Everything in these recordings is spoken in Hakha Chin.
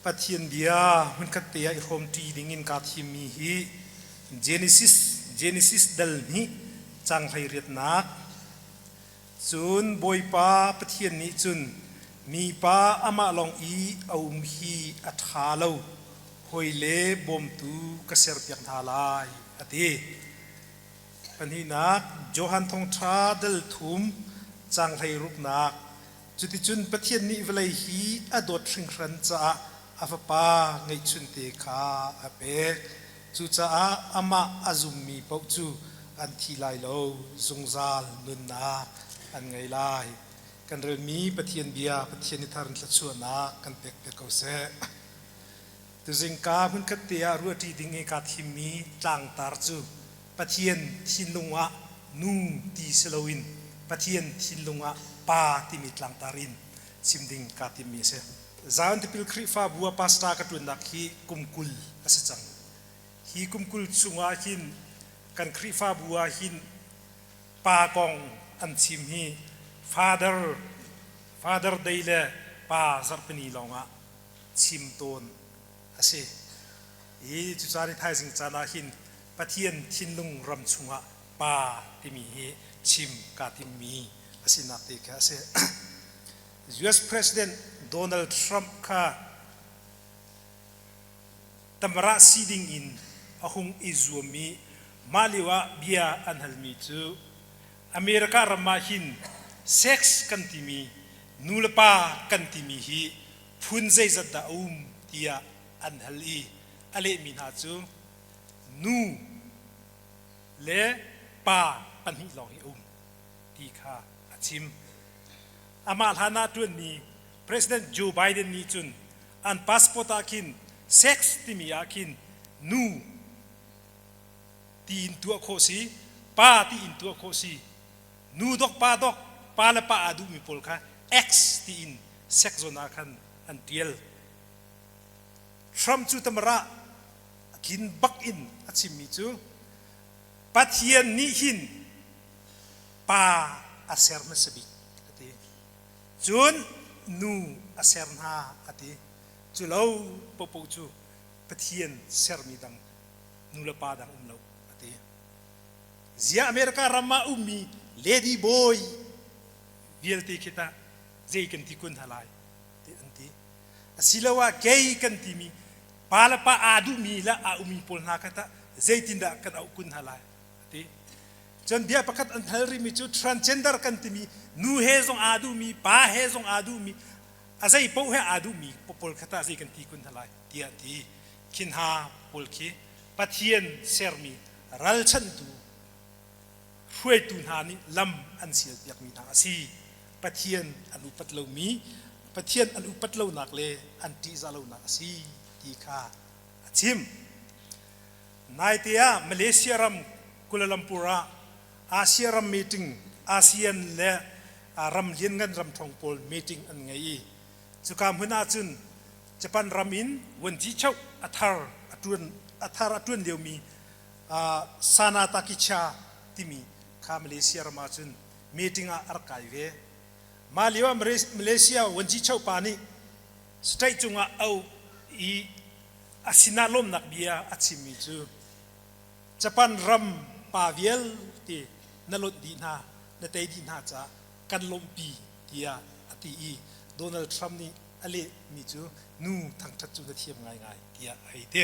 Pathian bia hmunkhat te ah i hrawmṭi dingin kaa thimmi hi Genesis Genesis dal hnih cang hleiriatnak. Cun Bawipa Pathian nih cun mipa amah lawng i a um hi a ṭha lo, hawi le bawmtu ka serpiak hna lai, a ti. Pahnihnak, Johan Thawngṭha dal thum cang hleiruknak. Cuticun Pathian nih vawlei hi a dawt hringhran caah a Fapa ngeihchunte kha a pek. Cucaah amah a zummi paoh cu an thi lai lo, zungzal nunnak an ngei lai. Kan relmi Pathian bia Pathian i thar in thluachuahnak kan pek piak ko seh. Tuzingka hmunkhat te ah ruahṭi ding i kaa thimmi tlangtar cu Pathian thinlung ah nu ti si loin Pathian thinlung ah pa timi tlangtar in chim ding kaa timmi a si. Zion Tipil Khrihfabu ah pastor ka ṭuannak hi kum 20 a si cang. Hi kum 20 chungah hin kan Khrihfabu ah hin pa kong an chim hi Father Father Day le Pa Zarhpini lawngah chim tawn a si. Hi cucaah ni thaizing caan ah hin Pathian thinlung ram chungah pa timi hi chim kaa timmi a sinak te kha a si. US President Donald Trump kha tamara si ding in a hung i zuam i mah lio ah bia an halmi cu America ram ah hin sex kan timi nu le pa kan timi hi phun zeizat dah a um tiah an hal i a lehmi hna cu nu le pa pahnih lawng hi a um ti kha a chim. Amah hlan ah ṭuanmi President Joe Biden nih cun an passport ah khin sex timi ah khin nu tiin tuah khawh si, pa tiin tuah khawh si, nu dok pa dok, pa le pa aa duhmi pawl kha X tiin sex zawn ah khan an ṭial. Trump cu tamara a tlin bak in a chimmi cu Pathian nih hin pa a ser hmasa bik a ti. Cun nu a ser hna a ti. Cu lo popo cu Pathian sermi dang nu le pa dang um lo a ti. Zia America ram ah ummi lady boy vialte khi tah zei kan ti kun hna lai ti an ti. Asiloah gay kan timi pa le pa aa duhmi le aa ummi pawl hna kha tah zeitindah kan auh kun hna lai a ti. Cun bia pakhat an hal rihmi cu transgender kan timi nu he zong aa duhmi pa he zong aa duhmi a zei paoh he aa duhmi pawl kha tah zei kan ti kun hna lai tiah an ti. Khi hna pawl khi Pathian sermi ralchanhtu hruaitu hna nih lam an sialpiakmi hna a si. Pathian an upat lomi, Pathian an upat lonak le an ṭihzah lonak a si ti kha a chim. Naite ah Malaysia ram Kuala Lumpur ah Asia ram meeting, ASEAN le ram lianngan ram ṭhawng pawl meeting an ngei i cuka hmun ah cun Japan ram in vuanci cheuh a thar a ṭuan a thar a ṭuan liomi Sana Takicha timi kha Malaysia ram ah cun meeting ah a rak kai ve. Mah lio ah Malaysia vuanci cheuh pa nih state cungah au i a sinah lawmnak bia a chimmi cu Japan ram pa vialte na lonh dih hna, na tei dih hna caah kan lawmhpi tiah a ti i Donald Trump nih a lehmi cu nu thangṭhat cu na thiam ngaingai tiah a hei ti.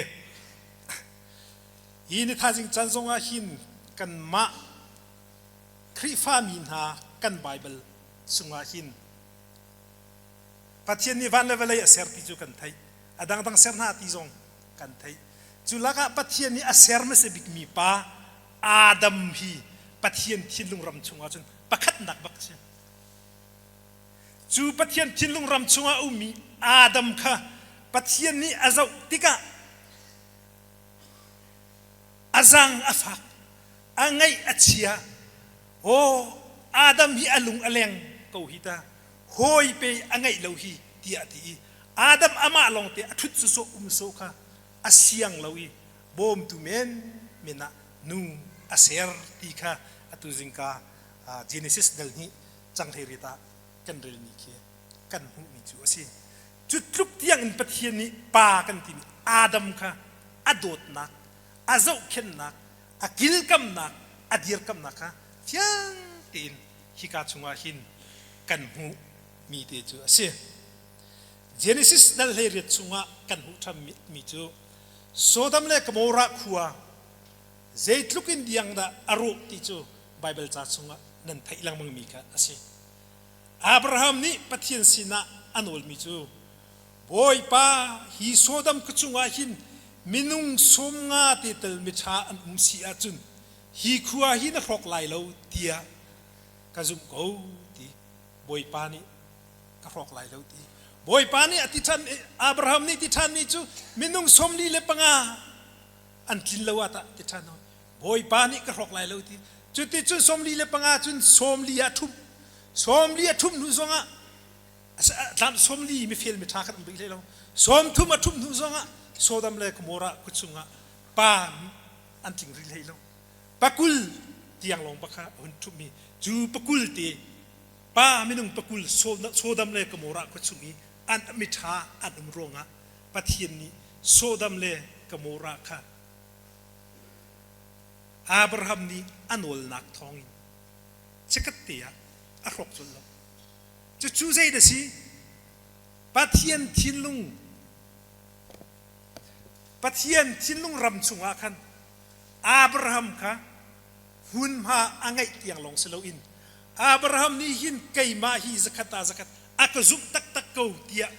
Hi ni thaizing caan zongah hin kanmah Khrihfami hna kan Baibal chungah hin Pathian nih van le vawlei a ser ti cu kan theih. A dangdang ser hna ti zong kan theih. Cu lakah Pathian nih a ser hmasa bikmi pa Adam hi Pathian thinlung ram chungah cun pakhatnak bak a si. Cu Pathian thinlung ram chungah a ummi Adam kha Pathian nih a zoh tikah a zang a fak, a ngaih a chia. Aw, Adam hi a lung a leng ko hi ta. Hawi pe a ngeih lo hi tiah a ti i Adam amah lawngte a ṭhut sawsawh um sawh kha a siang lo i bawmtu menmen ah nu a ser ti kha atu zingka Genesis dal hnih cang hlei riat ah kan relmi khi kan hmuhmi cu a si. Cu tluk tiang in Pathian nih pa kan timi Adam kha a dawtnak, a zohkhenhnak, a kilkamnak, a dirkamnak kha fiang tein hika chungah hin kan hmuh mi te cu a si. Genesis dal 18 chungah kan hmuh ṭhanmi cu Sodom le Gomorrah khua zeitluk in diang dah a rawh ti cu Baibal ca chungah nan theih lengmangmi kha a si. Abraham nih Pathian sinah a nawlmi cu Bawipa hi Sodom khua chungah hin minung 50 te tel miṭha an um si ahcun hi khua hi na hrawk lai lo tiah ka zumh ko ti Bawipa nih ka hrawk lai lo ti Bawipa nih a ti ṭhan Abraham nih ti ṭhanmi cu minung 45 an tlin lo ah tah ti ṭhan Bawipa nih ka hrawk lai lo ti cuti cun 45 cun 40 ah ṭhumh 40 a ṭhumh hnu zongah tlam 40 mifel miṭha kan um rih hlei lo 30 a ṭhumh hnu zongah Sodom le Gomorrah khua chungah pa an tling rih hlei lo pakul tiang lawng bak kha a hun ṭhumhmi cu pakul te pa minung pakul Sodom le Gomorrah khua chung i an miṭha an um ruangah Pathian nih Sodom le Gomorrah kha Abraham nih a nawlnak thawngin chikkhat te ah a hrawk colh lo. Cucu zei dah si? Pathian thinlung Pathian thinlung ram chungah khan Abraham kha hmunhma a ngeih tiang lawng si loin Abraham nih hin keimah hi zakhat ah zakhat a ka zumh taktak ko tiah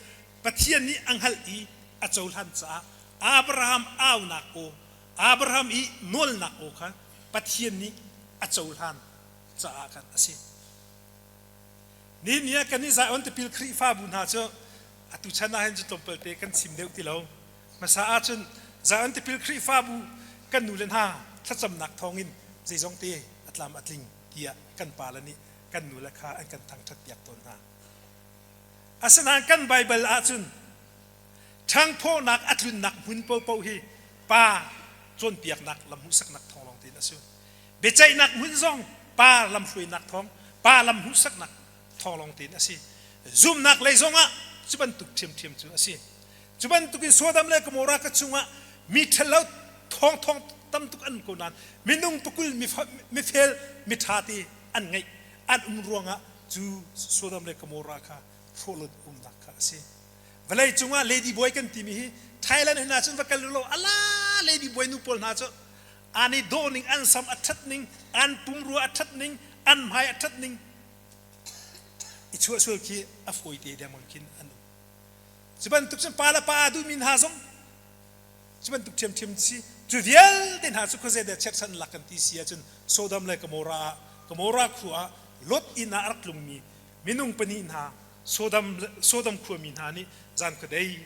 Pathian nih a hngalh i a cohlan caah Abraham aunak aw, Abraham i nawlnak aw kha Pathian nih a cohlan caah khan a si. Nihin ni ah kan i Zion tipil Khrihfabu hna cu atu chan ah hin cu tlawmpalte kan chim deuh ti lo. Hmasa ahcun Zion tipil Khrihfabu kan nu le hna thlacamnak thawngin zeizong te a tlam a tling tiah kan pale nih kan nu le kha an kan thangṭhat piak tawn hna. Asinain kan Baibal ahcun ṭhangphawhnak a tlunnak hmun paohpaoh hi pa cawnpiaknak lamhmuhsaknak thawng lawng tein a si. Biaceihnak hmun zong pa lamhruainak thawng, pa lamhmuhsaknak thawng lawng tein a si. Zumnak lei zongah cu bantuk ṭhiamṭhiam cu a si. Cu bantukin Sodom le Gomorrah ka chungah mi ṭhalo thawngthawng tam tuk an um ko nain minung pakul mifel miṭha te an ngeih an um ruangah cu Sodom le Gomorrah kha hrawhlun umnak kha a si. Vawlei cungah lady boy kan timi hi Thailand hna cun va kal lo ala lady boy nu pawl hna cu an i dawh ning an sam a ṭhat ning an pumrua a ṭhat ning an hmai a ṭhat ning i chuahsual khi a fawi te dengmang khin an um. Cu bantuk cun pa le pa aa duhmi hna zong cu bantuk ṭhiamṭhiam si cu vialte hna cu khuazei dah cherhchan lak kan ti si ahcun Sodom le Gomorrah ah Gomorrah khua ah Lot inn ah a rak tlungmi minung pahnih hna Sodom Sodom khuami hna nih zan khuadei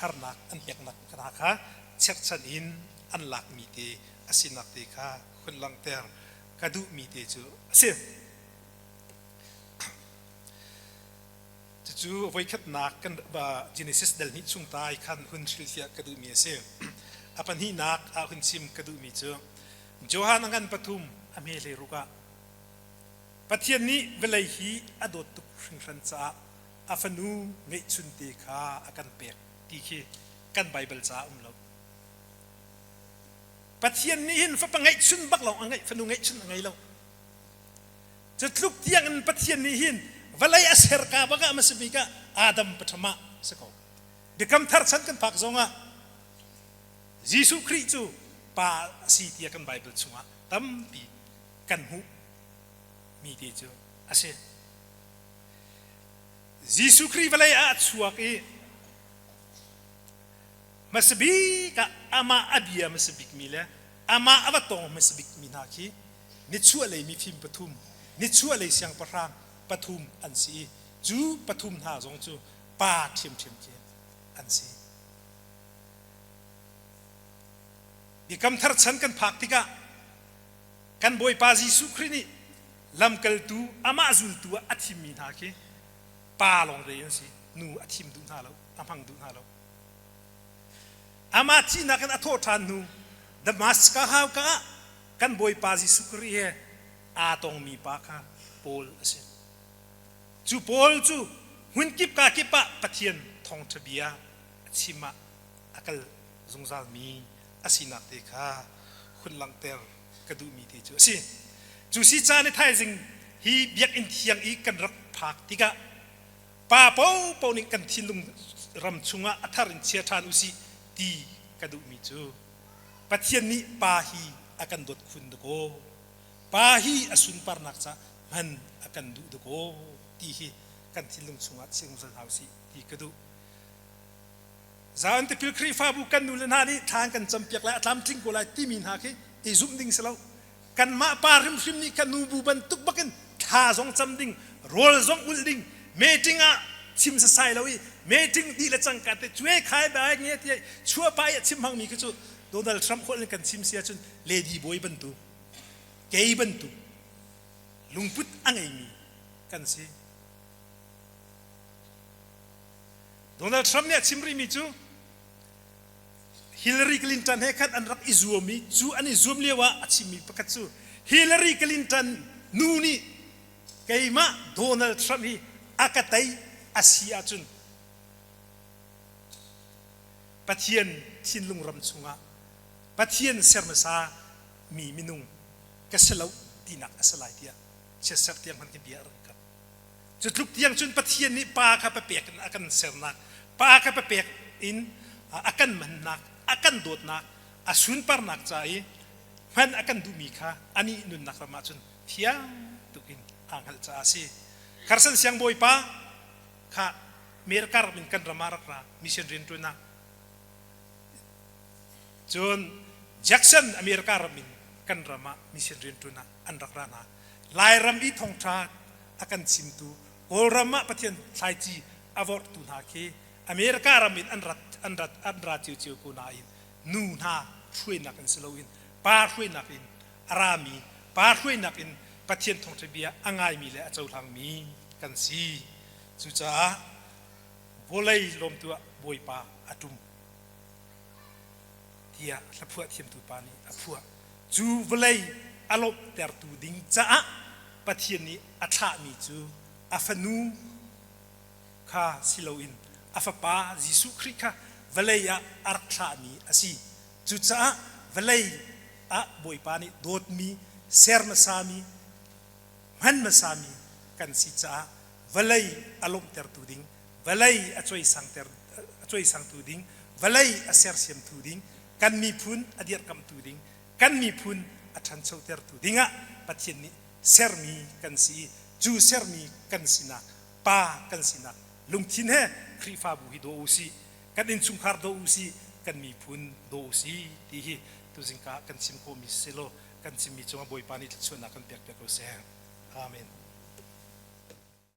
harnak an peknak hna kha cherhchan in an lakmi te a sinak te kha hun langhter ka duhmi te cu a si. Cucu voikhatnak kan Genesis dal hnih chung tai khan hun hrilhfiah ka duhmi a si. A pahnihnak ah hun chim ka duhmi cu Johan a ngan pathum a hme hlei ruk ah Pathian nih vawlei hi a dawt tuk hringhran caah a fanu ngeihchunte kha a kan pek ti khi kan Baibal caah um lo. Pathian nih hin fapa ngeihchun bak lawng a ngeih, fanu ngeihchun a ngei lo. Cu tluk tiang in Pathian nih hin vawlei a ser ka bak ah hmasa bik ah Adam pathum ah si ko. Biakam thar chan kan phak zong ah Jesuh Khrih cu pa a si tiah kan Bible chungah tampi kan hmuh mi te cu a si. Jesuh Khrih vawlei ah a chuak i hmasa bik ah amah a bia hmasa bik mi le amah a va tong hmasa bik mi hna khi nichuahlei mifim pathum, nichuahlei siangpahrang pathum an si i cu pathum hna zong cu pa ṭhiamṭhiam khi an si. Biakam thar chan kan phak tikah kan Bawipa Jesuh Khrih nih lamkaltu amah zultu ah a thimmi hna khi pa lawng te an si, nu a thim duh hna lo, a hmang duh hna lo. Amah thihnak in a thawh ṭhan hnu Damascus hauka ah kan Bawipa Jesuh Khrih he aa tongmi pa kha Paul a si. Cu Paul cu hmunkip ka kip ah Pathian thawng. thawngṭha bia a chim ah a kal zungzalmi a sinak te kha hun langhter ka duhmi te cu a si. Cu si caan i thaizing hi biakinn thiang i kan rak phak tikah pa paohpaoh nih kan thinlung ram chungah a thar in chia ṭhan usih ti ka duhmi cu Pathian nih pa hi a kan dawt khun dakaw pa hi a sunparnak ca hman a kan duh dakaw ti hi kan thinlung chungah chia zungzal hna usih ti ka duh. Zion tipil Khrihfabu kan nu le hna nih thla an kan campiak lai a tlamtling ko lai timi hna khi i zumh ding si lo. Kanmah pa hrimhrim nih kan nubu bantuk bakin thla zong cam ding, rawl zong ulh ding, meeting ah chim sasai lo i meeting dih le cangka te cue khai bai nge ti chuah pa i a chim hmangmi khi cu Donald Trump holh in kan chim si ahcun lady boy bantuk gay bantuk lungput a ngeimi kan si. Donald Trump nih a chim rihmi cu Hillary Clinton he khan an rak i zuam i cu an i zuam lio ah a chimmi pakhat cu Hillary Clinton nu nih keimah Donald Trump hi a ka tei a si ahcun Pathian thinlung ram chungah Pathian ser hmasa mi minung ka si lo tinak a si lai tiah chiatserh tiang hmanh khi bia a rak kap. Cu tluk tiang cun Pathian nih pa kha papek in a kan sernak, pa kha papek in a kan mannak, a kan dawtnak, a sunparnak ca i hman a kan duhmi kha anih nunnak ram ah cun thiang tuk in aa hngalh caah a si. Kharsan siangbawipa kha America ram in kan ram ah rak ra mission rianṭuan ah cun Jackson America ram in kan ram ah mission rianṭuan ah an rak ra hna. Lairam i thawngṭha a kan chimtu Kawlram ah Pathian thlaici a vorhtu hna khi America ram in an rat an rat an ra ciocio ko nain nu hna hruainak in si loin pa hruainak in a rami pa hruainak in Pathian thawngṭha bia a ngaimi le a cohlangmi kan si. Cucaah vawlei lawmtu ah Bawipa a ṭum tiah hlaphuah thiamtu pa nih a phuah. Cu vawlei a lawmhtertu ding caah Pathian nih a thlahmi cu a fanu kha si loin a fapa Jesuh Khrih kha vawlei ah a rak thlahmi a si. Cucaah vawlei ah Bawipa nih dawtmi, ser hmasami, hman hmasami kan si caah vawlei a lawmhtertu ding, vawlei a cawisangtu ding, vawlei a sersiamtu ding, kan miphun a dirhkamhtu ding, kan miphun a ṭhanchotertu dingah Pathian nih sermi kan si i cu sermi kan sinak pa kan sinak lungthin he Khrihfabu hi daw u sih, kan innchungkhar daw u sih, kan miphun daw u sih ti hi tuzingka kan chim khawhmi si law kan chimmi cungah Bawipa nih thluachuahnak kan pek piak ko seh. Amen.